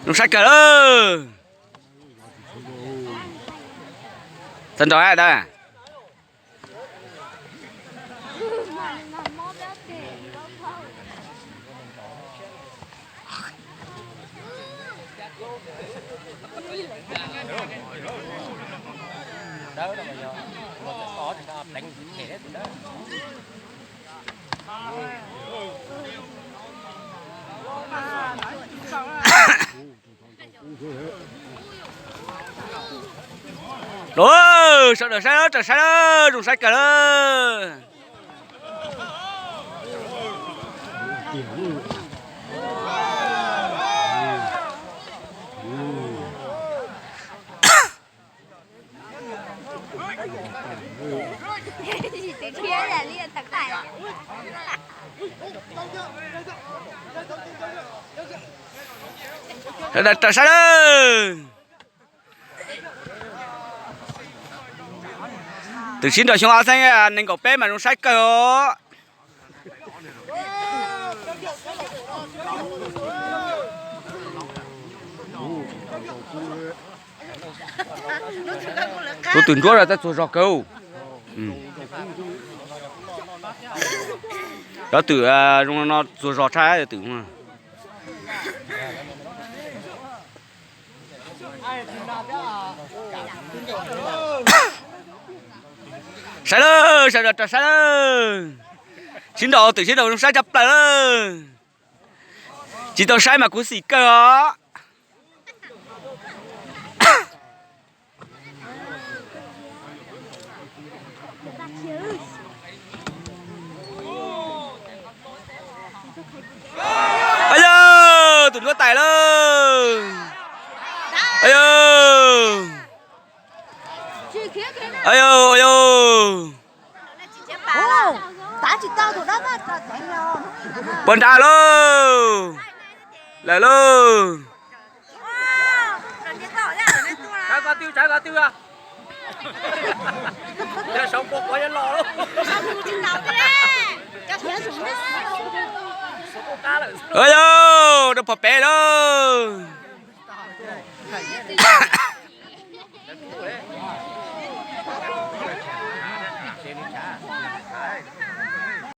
Zoo saib kawg lawm. Tag nrho da. Los, sawv daws saib lawm, raws saib lawm, zoo saib kawg lawm. Sawv daws raws saib lawm. Twm sib nraus xyoo ob txhiab nees nkaum peb mas zoo saib kawg os. Tus twm nruab no twb txuag zog kawg. Cov twm zoo no txuag zog tshaj twm. Saib lawm, sawv daws raws saib lawm. Sib nraus twm sib nraus zoo saib tshaj plaws lawm. Tsis tau saib mas kuv xim kawg os. Yog, twm nruab tais lawm. Yog, yog, yog. Puas nrad lauj? Lawm lauj. Yog, rau pom pem lauj.